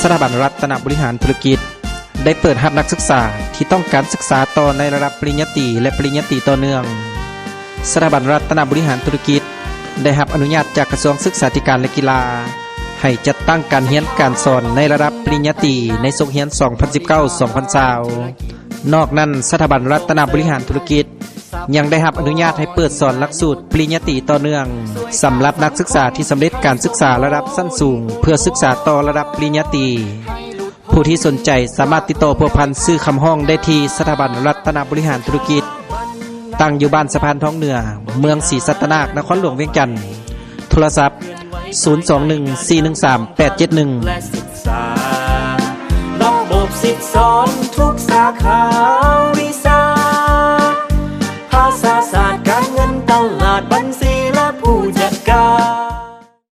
ສະຖາບັນລັດຕະນະບໍລິຫານທຸລະກິດ ໄດ້ເປີດຮັບນັກສຶກສາທີ່ຕ້ອງການສຶກສາຕໍ່ໃນລະດັບປະລິນຍາຕີ ແລະ ປະລິນຍາຕີຕໍ່ເນື່ອງ. ສະຖາບັນລັດຕະນະບໍລິຫານທຸລະກິດ ໄດ້ຮັບອະນຸຍາດຈາກກະຊວງສຶກສາທິການ ແລະ ກິລາ ໃຫ້ຈັດຕັ້ງການຮຽນການສອນໃນລະດັບປະລິນຍາຕີໃນສົກຮຽນສອງພັນສິບເກົ້າ ສອງພັນຊາວ. ນອກນັ້ນ, ສະຖາບັນລັດຕະນະບໍລິຫານທຸລະກິດ ຍັງໄດ້ຮັບອະນຸຍາດໃຫ້ເປີດສອນຫຼັກສູດປະລິນຍາຕີຕໍ່ເນື່ອງ ສຳລັບນັກສຶກສາທີ່ສຳເລັດການສຶກສາລະດັບຊັ້ນສູງ ເພື່ອສຶກສາຕໍ່ລະດັບປະລິນຍາຕີ. ຜູ້ທີ່ສົນໃຈສາມາດຕິດຕໍ່ພົວພັນຊື່ຄຳຮ້ອງໄດ້ທີ່ສະຖາບັນລັດຕະນະບໍລິຫານທຸລະກິດ ຕັ້ງຢູ່ບ້ານສະພານທອງເໜືອ ເມືອງສີສັດຕະນາກ ນະຄອນຫຼວງວຽງຈັນ. ໂທລະສັບ ສູນສອງໜຶ່ງ ສີ່ໜຶ່ງສາມ ແປດເຈັດໜຶ່ງ ແລະ ສຶກສາລະບົບສິດສອນທຸກສາຂາ.